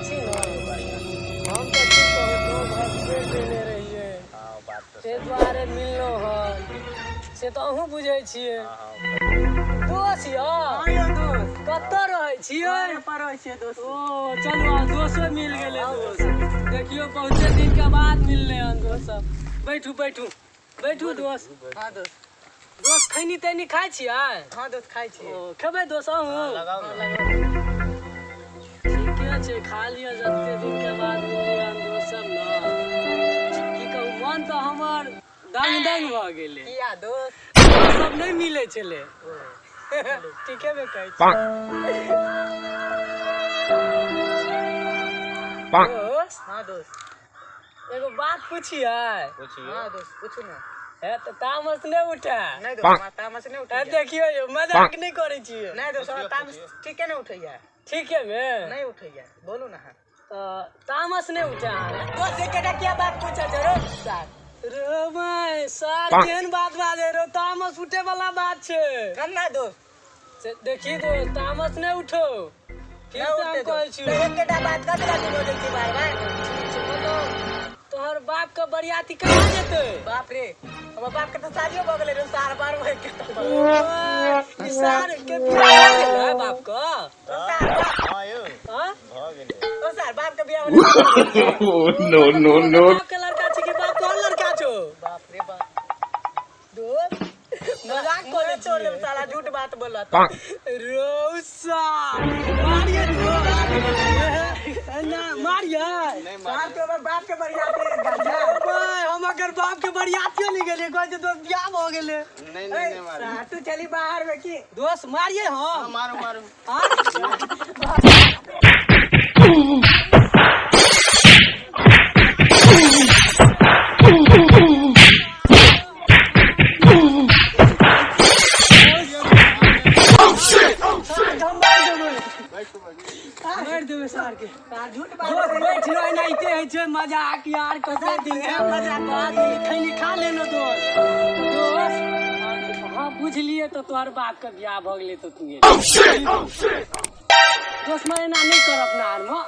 छी ने? बढ़िआँ। हम तऽ की कहू, गाँव घर छोड़ि देने रहियै। हँ, बात तऽ ताहि दुआरे मिललहुँ हन, से तऽ अहूँ बुझै छियै। हँ। दोस्त यौ? हँ यौ दोस्त। कतऽ रहै छियै? पर रहै छियै दोस्त। ओ चलू, आब दोस्तो मिल गेलै। दोस्त, देखियौ, बहुते दिन के बाद मिललै हन दोस्त सब। बैठू बैठू बैठू दोस्त। हँ दोस्त। दोस्त, खैनी तैनी खाइ छियै? हँ दोस्त, खाइ छियै। ओ खेबै दोस्त अहूँ? लगाउ ने। ठीके छै, खा लिअ। जते दिन के बाद मिललै हन दोस्त सब ने, की कहू, मन तऽ हमर दंग दंग भऽ गेलै। किया दोस्त? दोस्त सब नहि मिलै छलै। ठीके मे कहै छी दोस्त। हँ दोस्त। एगो बात पुछियै? पुछियौ। हँ दोस्त, पूछू ने। हे, तऽ तामस नहि उठे? नहि दोस्त, हमरा तामस नहि हे। उठैया। देखियौ यौ, मजाक नहि करै छियै। नहि दोस्त, हमरा तामस ठीके नहि उठैया। ठीके मे? नहि उठैया, बोलू ने अहाँ। तऽ तामस नहि उठे अहाँ? दोस्त, एकटा किया बात पूछै छै रो सार? रे भाइ, सार, केहन बात बाजै रो, तामस उठे वाला बात छै। कन्ना दोस्त? से देखी दोस्त, तामस नहि उठो, ठीक नहि से हम उठते कहै दोस्त। छियौ। तऽ एकटा बात कतरा तू बजै छी बार बार? ठीक छै, बताउ, तोहर बाप के बरियाती कहाँ जेतै? बाप रे, हमर बाप के तऽ शादियो भऽ गेलै रे सार, बार भऽ के तऽ। ओ, ई सार के बियाह भऽ गेलै बाप के? ओ सार बाप। हँ यौ। हाँ? भऽ गेलै। ओ सार, बाप के बियाह भेलै। No, no, no. बाप के लड़का छै कि बाप तोहर लड़का छौ? बाप रे बाप दोस्त, मजाक मुँहे करै तोड़ देब छियै। साला, झूठ बात बोलत। रौ सार, मारिए ना, मारिए। नहि। सार, तो हमर बाप के बरियाती गाजा। भाय, हम अगर बाप के बरियातियो नहि गेलियै, कहै छै दोस्त बियाह भऽ गेलै। नहि नहि नहि मारू। सार, तू चली बाहर में की? दोस्त, मारिए हम? मारू मारू। हाँ? हम मारि देबै, मारि देबै सार के। सार, झूठ बात। दोस्त, बैठ लो, एनाहिते होइ छै मजाक यार, कते दिन के मजाक बाद खैनी खा लेलो दोस्त। दोस्त, हाँ, बुझलिए तऽ तोहर बाप के बियाह भऽ गेलै तऽ तू गेली। दोस्त, मैं एना नहि कर अपना आरमे।